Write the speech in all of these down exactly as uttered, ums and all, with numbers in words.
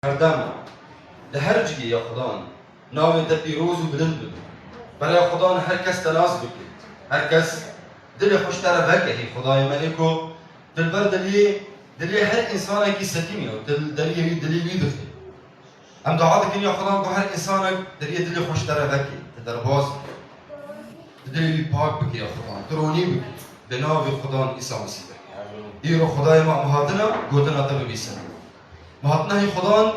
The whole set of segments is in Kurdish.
Herdema, li her cihê ya Xudan, navê te pîroz û bilind bibe. Berê Xudan her kes te nas bike. Her kes dilê xwe ji te re veke, hî Xudayê me ê ku tu li ber diliyê, dilê her însanekî sekiniye û tu li deriyê wî dilê wî dixî. Em dua dikin ya Xudan ku her însanek deriyê dilê xwe ji te re veke, te derbas bike. Tu dilê wî pak bike ya Xudan, tu ronî bike. Bi navê Xudan Îsa Mesîh be. Îro Xudayê me em hatine, gotina te bibîsin. Me hatine hî Xudan,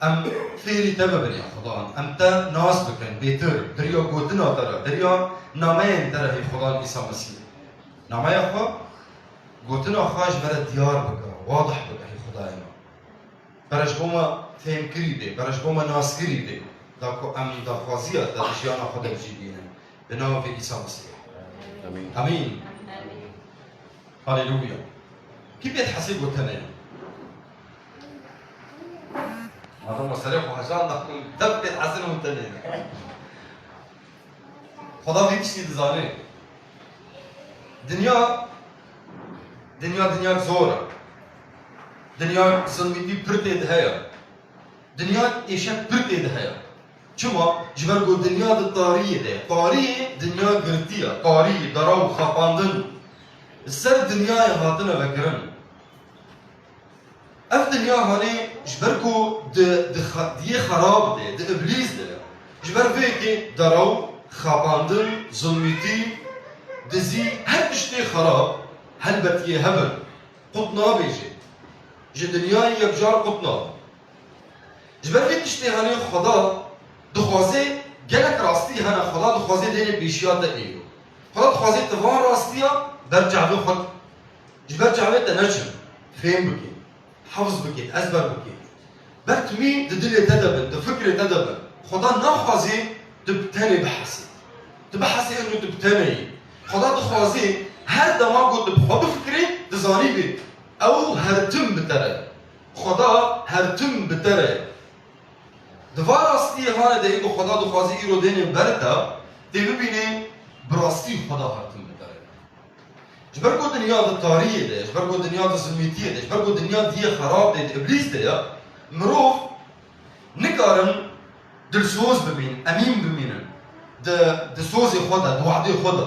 em fêrî te bibin ya Xudan. Em te nas bikin, bêtir, deriya gotina te re, deriya nameyên te re hî Xudan Îsa Mesîh. Nameya xwe, gotina xwe ji me re diyar bike, wadih bike hî Xudayê me. Pere ji bo me fêmkirî bê, pere ji bo me naskirî bê, da ku em daxwaziya te di jiyana xwe de bi cî bînin. Bi navê Îsa Mesîh. Amîn. Amîn. Haleluya. Kî pêt hesê got tenê? Madem o serê xwe hejan da, dev pêt hesê hûn tenê. Xweda vî tiştî dizane. Dinya, dinya, dinya zor e. Dinya zilmîtî pir tê de heye. Dinya êşek pir tê de heye. Çima? Ji ber ku dinya di tariyê de ye. Tariyê dinya girtiye. Tarî, derew, xapandin. Li ser dinyayê hatine vekirin. Ev dinya hanê ji ber ku di, di xa-, diyê xerab de, di îblîs de ye. Ji ber vê yekê derew, xapandin, zilmîtî, dizî, her tiştê xerab, helbet yê hebin. Qut nabêje. Ji dinyayê yekcar qut nabe. Ji ber vê tiştê hanê Xweda dixwaze gelek rastî hene, Xweda dixwaze dêne pêşiya te êro. Xweda dixwaze tu van rastiya ber çavê xwe, ji ber çavê te neçin. Fêm bike, hefz bike, ezber bike. Ber timî di dilê te de bin, di fikrê te de bin. Xweda naxwaze tu bi tenê bihesê. Tu bihesê inu tu bi tenê yî. Xweda dixwaze her dema ku tu bi xwe bifikirê, tu zanîbî ew her tim bi te re. Xweda her tim bi te re ye. Di va rastiyê hanê de ê ku Xweda dixwaze îro dêne ber te, tê bibînê bi rastî Xweda her tim bi te re ye. Ji ber ku dinya di tariyê de ye, ji ber ku dinya di zilmîtiyê de ye, ji ber ku dinya diyê xerab de ye, di îblîs de ye, mirov nikarin dilsoz bimînin, emîn bimînin di, di sozê xwe de, di wehdê xwe de.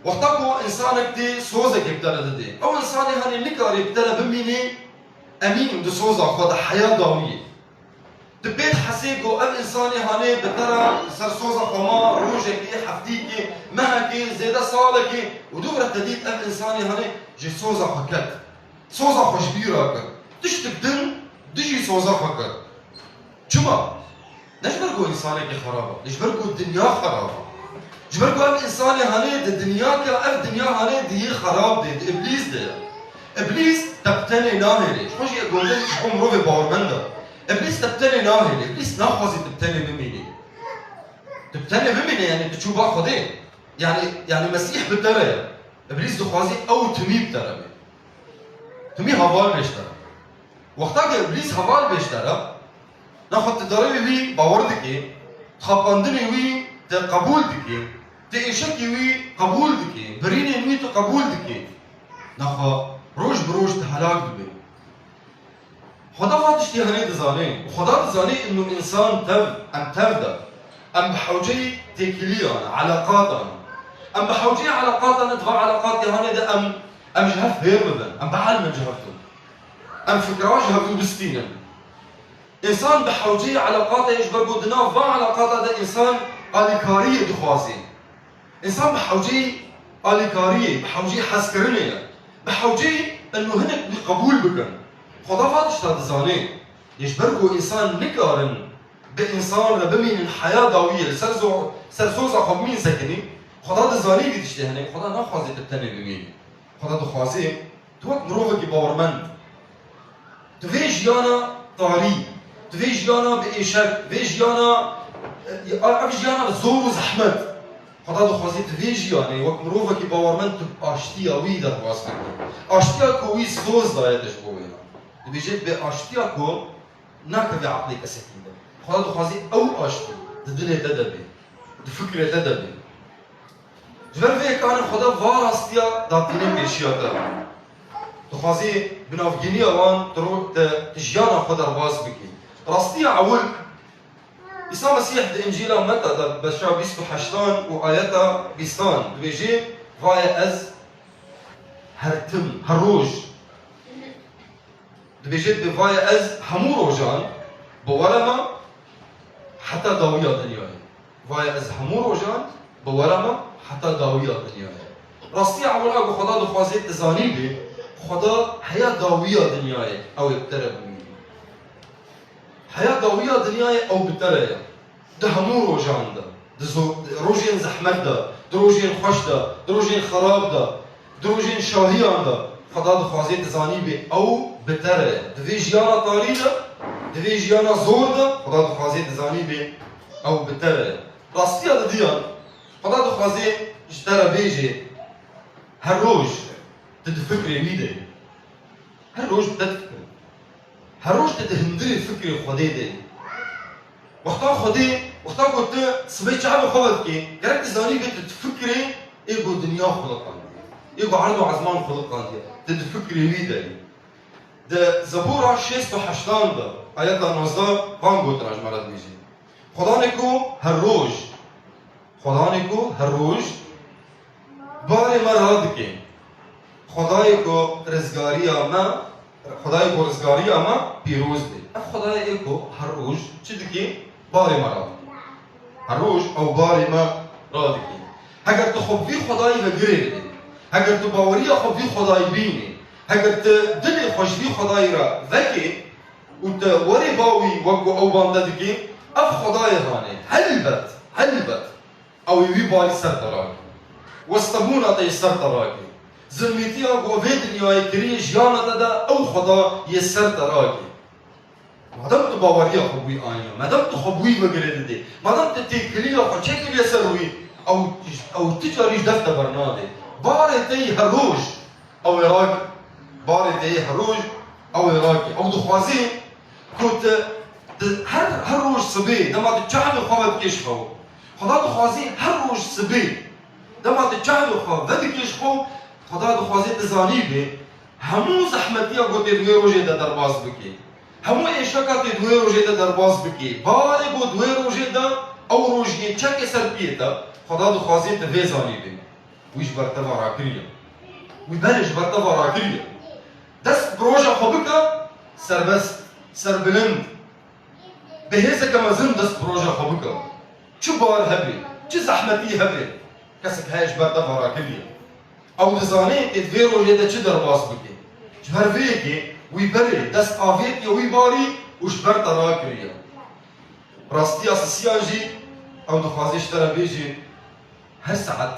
Wexta ku însanek tê sozekê bi te re didê, ew însanê hanê nikarê bi te re bimînê emîn di soza xwe de heya dawiyê. Tu pê dihesê ku ev însanê hanê bi te re ser soza xwe ma rojekê, heftîkê, mehekê, zêde salekê û dû re te dît ev însanê hanê ji soza xwe ket. Soza xwe ji bîra kir. Tiştik din dijî soza xwe kir. Çima? Ne ji ber ku însanekî xerab e, ji ber ku dinya xerab e. Ji ber ku ev însanê hanê di dinya ke, ev dinya hanê di yê xerab de, di îblîs de ye. Îblîs te bi tenê nahêlê. Ji xwe jî gotin ji bo mirovê bawermend e. Îblîs te bi tenê nahêlê. Îblîs naxwaze tu bi tenê bimînî. Tu bi tenê bimînî, yanî tu çû ba Xwedê. Yanî, yanî Mesîh bi te re ye. Îblîs dixwaze ew timî bi te re bê. Timî heval bê ji te re. Wexta ku îblîs heval bê ji te re, naxwe tu derewê wî bawer dikê, xapandinê wî tu qebûl dikê, tu êşekê wî qebûl dikê, birînên wî tu qebûl dikê. Naxwe roj bi roj tu helak dibê. Xweda va tiştê herê dizane. Xweda dizane inu însan tev, em tev de. Em bi hewceyî têkiliyan, eleqatan. Em bi hewceyî eleqatan, di va eleqatê hanê de em, em ji hev fêr bibin. Em bielimin ji hev. Em fikra ji hev bistînin. Însan bi hewceyî eleqatê, ji ber ku di nav va eleqata de însan alîkariyê dixwaze. Însan bi hewceyî alîkariyê, bi hewceyî hezkirinê ye. Bi hewceyî inu hinek wî qebûl bikin. Xweda va tişta dizane. Yê ji ber ku însan nikarin bi însan re bimînin heya dawiyê, li ser zo-, ser soza xwe bimîn sekinî, Xweda dizane vî tiştê hene, Xweda naxwaze tu tenê bimînî. Xweda dixwaze tu wek mirovekî bawermend, tu vê jiyana tarî, tu vê jiyana bi êşek, vê jiyana, e, ev jiyana zor û zehmet, Xweda dixwaze tu vê jiyanê wek mirovekî bawermend tu bi aştiya wî derbas bikî. Aştiya ku wî soz daye te ji bo wê re. Dibêje bê aştiya ku nakeve eqlê kesekî de. Xweda dixwaze ew aştî di dilê te de bê, di fikrê te de bê. Ji ber vê yekanê Xweda va rastiya datîne pêşiya te. Dixwazî bi navgîniya wan tu ro-, te, tu jiyana xwe derbas bikî. Rastiya ewil, Îsa Mesîh di Încîla Meta de beşa bîst û heştan û ayeta bîstan dibêje, "Vaye ez her tim, her roj." Dibêje, "Vaye ez hemû rojan bi we re me heta dawiya dinyayê." Vaye ez hemû rojan bi we re me heta dawiya dinyayê. Rastiya ewil a ku Xweda dixwaze tu zanî bê, Xweda heya dawiya dinyayê ew ê bi te re bimîne. Heya dawiya dinyayê ew bi te re ye. Di hemû rojan de, di zo-, di rojên zehmet de, di rojên xweş de, di rojên xerab de, di rojên şahiyan de, Xweda dixwaze tu zanî bê ew bi te re ye. Di vê jiyana tarî de, di vê jiyana zor de, Xweda dixwaze tu zanî bê ew bi te re ye. Rastiya didiyan, Xweda dixwaze ji te re bêje, her roj tu di fikrê wî de yî. Her roj bi te difikirin. Her roj tu di hundirê fikrê Xwedê de yî. Wexta Xwedê, wexta ku tu sibê çavê xwe vedikê, gerek tu zanî bê tu di fikrê ê ku dinya xuliqandiye, ê ku erd û ezman xuliqandiye, tu di fikrê wî de yî. Di Zebûra şêst û heştan de, ayeta nozdeh, van gotina ji me re dibêje. Xwedanê ku her roj, Xwedanê ku her roj barê me radike. Xwedayê ku rizgariya me, Xwedayê ku rizgariya me pîroz be. Ev Xwedayê ê ku her roj çi dike? Barê me radike. Her roj ew barê me radike. Heger tu xwe bi vî Xwedayî ve girê bidî, heger tu baweriya xwe bi vî Xwedayî bînî, heger tu dilê xwe ji vî Xwedayî re vekê û tu werê ba wî wek ku ew bande dike, ev Xwedayê hanê. Helbet, helbet. Ew ê wî barî ser te rake. Westebûna te yê ser te rake. Zilmîtiya ku vê dinyayê kiriye jiyana te de, ew Xweda yê ser te rake. Madem tu baweriya xwe bi wî aniya, madem tu xwe bi wî ve girê didê, madem tu têkiliya xwe çêkiriye ser wî, ew, ew ti carî ji def te bernade. Barê te yê her roj ew ê rake. Barê te yê her roj ew ê rake. Ew dixwaze ku tu, tu her, her roj sibê, dema tu çavê xwe vedikê ji xew. Xweda dixwaze her roj sibê, dema tu çavê xwe vedikê ji xew, Xweda dixwaze tu zanî bê, hemû zehmetiya ku tê di wê rojê de derbas bikê. Hemû êşeka tê di wê rojê de derbas bikê. Barê ku di wê rojê de ew roj yê çekê ser piyê te, Xweda dixwaze tu vê zanî bê. Wî ji ber te ve rakiriye. Wî berê ji ber te ve rakiriye. Dest bi roja xwe bike, serbest, serbilind. Bi hêzeke mezin dest bi roja xwe bike. Çi bar hebe, çi zehmetî hebe, kesek heye ji ber te ve rakiriye. Ew dizane tê di vê rojê de çi derbas bike. Ji ber vê yekê wî berê dest avêtiye wî barî û ji ber te rakiriye. Rastiya sisiyan jî ew dixwaze ji te re bêje, her saet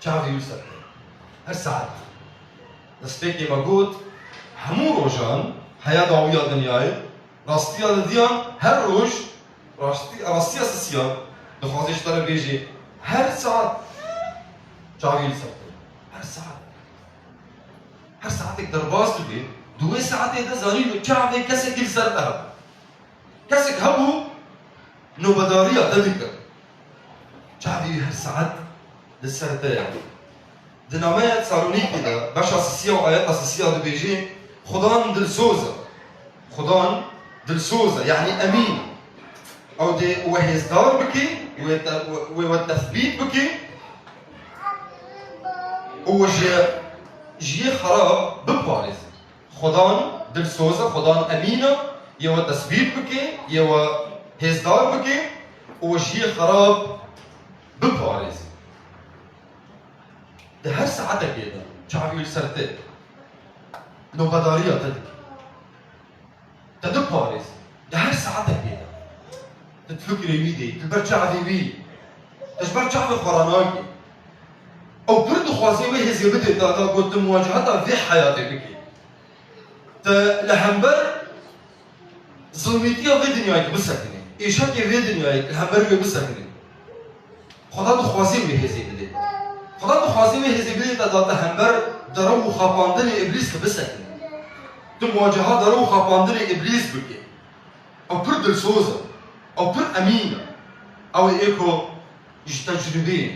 çavê wî ser te. Her saet. Destpêkê me got, hemû rojan heya dawiya dinyayê, rastiya didiyan her roj, rastî-, rastiya sisiyan dixwaze ji te re bêje, her saet çavê li ser te. Her saet. Her saetek derbas dibe, di wê saetê de zanî çavê kesekî li ser te hebû. Kesek hebû, nobedariya te dikir. Çavê wî her saet li ser te ye. Di nameya Tesalonîkî de, beşa sisiya û ayeta sisiya dibêje, Xudan dilsoz e. Xudan dilsoz e, yanî emîn e. Ew dê we hêzdar bike, wê te, wê we tesbît bike û we ji, ji yê xerab biparêze. Xudan dilsoz e, Xudan emîn e, yê we tesbît bike, yê we hêzdar bike û ji yê xerab biparêze. Di her saetekê de çavê wî li ser te, nobedariya te dike. Te diparêze. Di her saetekê de. Tu di fikrê wî de yî, tu li ber çavê wî yî. Tu ji ber çavê xwe ranakî. Ew pir dixwaze wê hêzê bidê te, ta ku tu muwaceheta vê heyatê bikî. Tu li hember zilmîtiya vê dinyayê tu bisekinî. Êşakê vê dinyayê tu li hember wê bisekinî. Xweda dixwaze wê hêzê bidê. Xweda dixwaze wê hêzê bidê te, da te hember derew û xapandinê Îblîs tu bisekinî. Tu muwaceha derew û xapandinê Îblîs bikî. Ew pir dilsoz e. Ew pir emîn e. Ew ê êko ji tecrûbeyê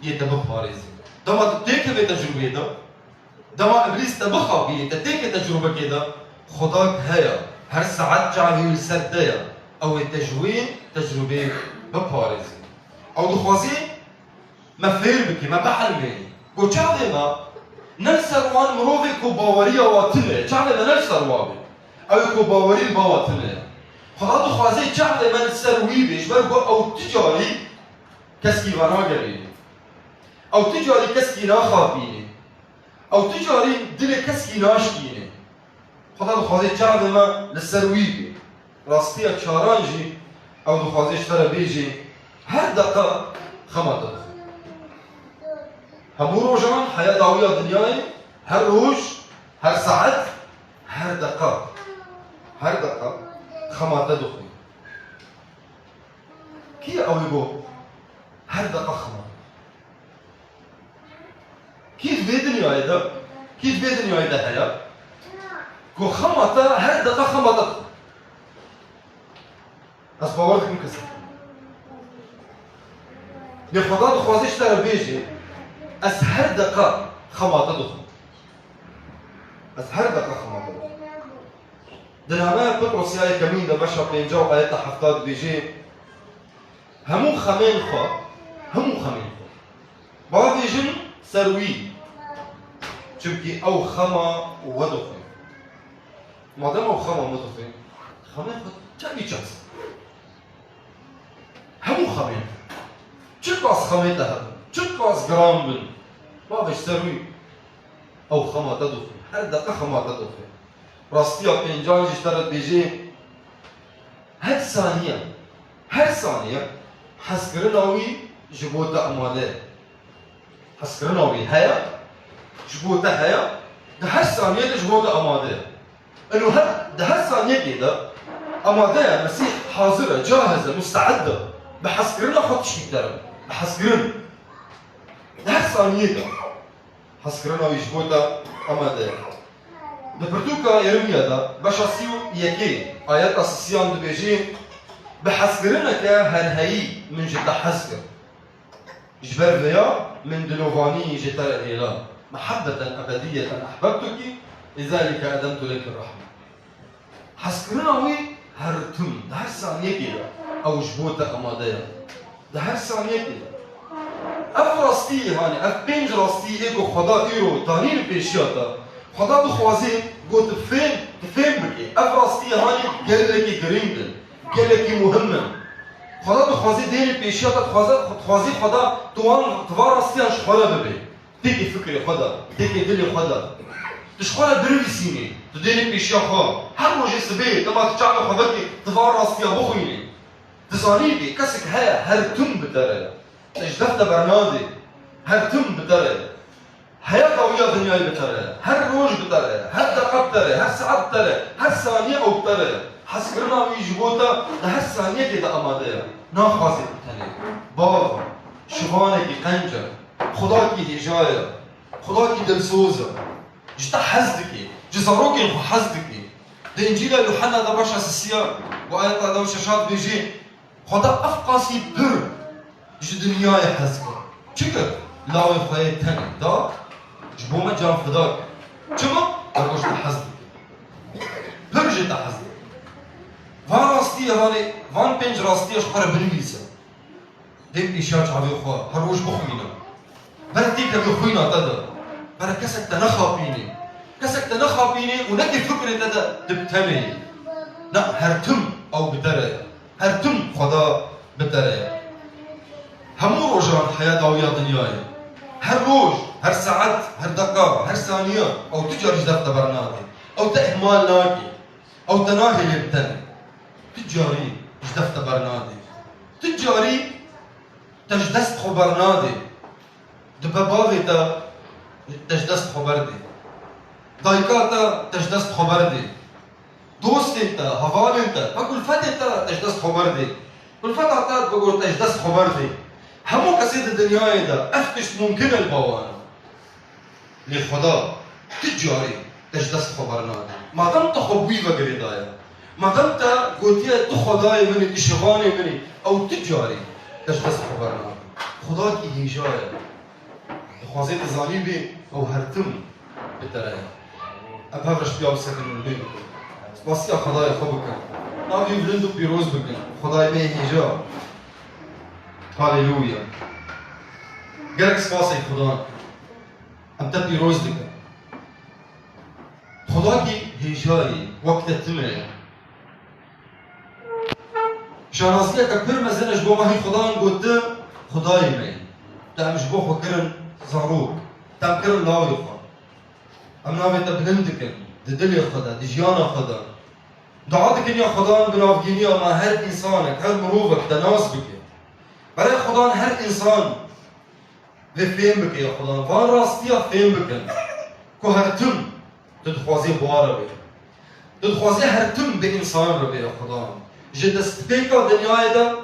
yê te biparêzî. Dema tu têkevê tecrûbeyê de, Dema Îblîs te bixapînê, te têke tecrûbekê de, Xudak heye, her saet çavê wî li ser te ye. Ew ê te ji wê tecrûbeyê biparêze. Ew dixwazê me fêr bike, me bielmêne. Ku çavê me ne li ser wan mirovê ku baweriya wa tune ye, çavê me ne li ser wa be. Ew ê ku bawerî li ba wa tune ye. Xuda dixwazê çavê me li ser wî be, ji ber ku ew tu carî keskî venagerîne. Ew tu carî keskî naxapîne. Ew tu carî dilê keskî naşkîne. Xuda dixwazê çavê me li ser wî be. Rastiya çaran jî ew dixwazê ji te re bêjê, her deqa xema te dixwe. Hemû rojan heya dawiya dinyayê, her roj, her saet, her deqa, her deqa xema te dixwe. Kî ye ew ê ku her deqa xema? Kî di vê dinyayê de, kî di vê dinyayê de heye ku xema te her deqa xema te dixwe? Ez bawer dikim kes. Lê Xweda dixwaze ji te re bêje, ez her deqa xema te dixwim. Ez her deqa xema te dixwim. Di nameya Petrosya yekemîn de beşa pênca û ayeta hefta dibêje, hemû xemên xwe, hemû xemên xwe bavêjin ser wî, çimkî ew xema we dixwe. Madem ew xema me dixwe, xemên xwe tevî çax. Hemû xemên, çiqas xemê te hebin, çiqas giran bin, bavêj ser wî, ew xema te dixwe, her deqa xema te dixwe. Rastiya pêncan jî ji te re dibêje, her saniye, her saniye hezkirina wî ji bo te amade ye. Hezkirina wî heye, ji bo te heye, di her saniyê de ji bo te amade ye. Eno her, di her saniyekê de amade ye, Mesîh hazir e, cahiz e, musteed e. Bi hezkirina xwe tiştî dikare. Bi hezkirin. Di her saniyê de hezkirina wî ji bo te amade ye. Di pirtûka Yeremiya de, beşa sî û yekê, ayeta sisiyan dibêje, bi hezkirineke herheyî min ji te hez kir. Ji ber vêya min dilovanî ji te re hêla, mehebbeten ebediyeten ehbebtukî, lizalike edemtu leke rahme. Hezkirina wî her tim, di her saniyekê de ew ji bo te amade ye. Di her saniyekê de. Ev rastiyê, hanî ev pênc rastiyê ê ku Xweda îro danîne pêşiya te, Xweda dixwaze ku tu fêm, tu fêm bikî. Ev rastiyê, hanî gelekî girîng in, gelekî muhim in. Xweda dixwaze dêrê pêşiya te, dixwaze, dixwaze Xweda tu wan, tu van rastiyan ji xwe re bibê. Têkê fikrê xwe de, têkê dilê xwe de. Tu ji xwe re binivîsînî, tu dêrê pêşiya xwe. Her rojê sibê, dema tu çavê xwe vekî, tu van rastiya bixwînî. Dizanî bê, kesek heye, her tim bi te re ye. Te ji def te bernadê. Her tim bi te re ye. Heya dawiya dinyayê bi te re ye. Her roj bi te re ye. Her deqa bi te re ye. Her saet bi te re ye. Her saniye ew bi te re ye. Hezkirina wî ji bo te di her saniyekê de amade ye. Naxwaze tu tenê. Bav e. Şivanekî qenc e. Xwedakî hêja ye. Xwedakî dilsoz e. Ji te hez dike. Ji zarokên xwe hez dike. Di Încîla Yuhanna de beşa sisiya û ayeta newşeşa dibêje, Xweda ev qasî pir ji dinyayê hez kir. Çi kir? Lawê xwe yê tenê da, ji bo me can fida kir. Çima? Ber ku ji te hez dike. Pir ji te hez dike. Van rastiyê, hanê, van pênc rastiyê ji xwe re binivîse. Dê pêşiya çavê xwe her roj bixwîne. Ber têkevê xwîna te de. Ber kesek te nexapînê. Kesek te nexapînê û nekê fikrê te de tu bi tenê yî. Na, her tim ew bi te re ye. Her tim Xweda bi te re ye. Hemû rojan heya dawiya dinyayê. Her roj, her saet, her deqa, her saniye ew tu carî ji def te bernadê. Ew te îhmal nake. Ew te nahêlê bi tenê. Tu carî ji def te bernadê. Tu carî te ji dest xwe bernadê. Dibe bavê te, te ji dest xwe berdê. Dayika te, te ji dest xwe berdê. Dostên te, hevalên te, be kulfetê te, te ji dest xwe berdê. Kulfeta te, be got te ji dest xwe berdê. Hemû kesê di dinyayê de ev tişt mumkin e li ba wan e. Lê Xweda tu carî te ji dest xwe bernade. Madem te xwe bi wî ve girêdaye, madem te gotiye tu Xwedayê min î, tu şivanê min î, ew tu carî te ji dest xwe bernade. Xwedakî hêja ye. Dixwaze tu zanîbî ew her tim Te re ye. Em hev re ji piya bisekin û lê bikin. Spasiya Xwedayê xwe bikin. Navê wî bilind û pîroz bikin. Xwedayê me yê hêja. Haleluya. Gelek spasê Xudan. Em te pîroz dikin. Xwedakî hêja yî, wek te tune ye. Şanaziyeke pir mezin e ji bo me hî Xudan gotin, Xwedayê me yî. Te em ji bo xwe kirin zarok. Te em kirin lawê xwe. Em navê te bilind dikin. Di dilê xwe de, di jiyana xwe de. Dua dikin ya Xudan bi navgîniya me her însanek, her mirovek te nas bike. Berê Xudan her însan vê fêm bike ya Xudan. Van rastiya fêm bikin. Ku her tim tu dixwazî xwe re bê. Tu dixwazî her tim bi însan re bê ya Xudan. Ji destpêka dinyayê de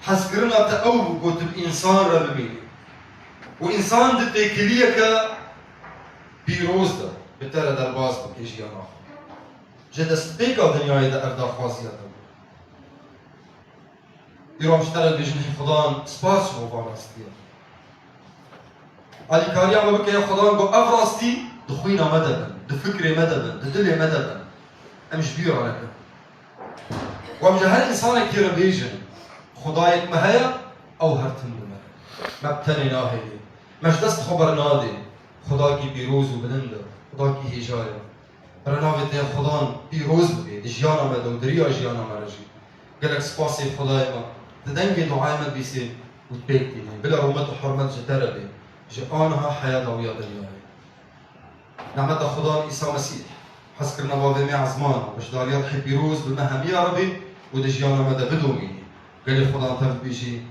hezkirina te ew bû ku tu bi însan re bimînî. Û însan di têkiliyeke pîroz de bi te re derbas bike jiyana xwe. Ji destpêka dinyayê de ev daxwaziya te bû. Îro em ji te re dibêjin, hê Xudan, spas ji bo van rastiya. Alîkariya me bike ya Xudan, ku ev rastî di xwîna me de bin, di fikrê me de bin, di dilê me de bin. Em ji bîra nekin. Ku em ji her însanekî re bêjin, Xwedayek me heye, ew her tim bi me re. Me bi tenê nahêlê. Me ji dest xwe bernadê. Xwedakî pîroz û bilind e. Xwedakî hêja ye. Bira navê te ya Xudan pîroz bibe di jiyana me de û di riya jiyana me re jî. Gelek spasê Xwedayê me. Di dengê duayê me bîsê û pêk tînê. Bila rûmet û hurmet ji te re be. Ji aniha heya dawiya dinyayê. Nehmeta Xudan Îsa Mesîh, hezkirina Bavê me ezman, beşdariya Rihê Pîroz bi me hemiya re be û di jiyana me de bidomîne. Gelê Xudan tev bibêjî.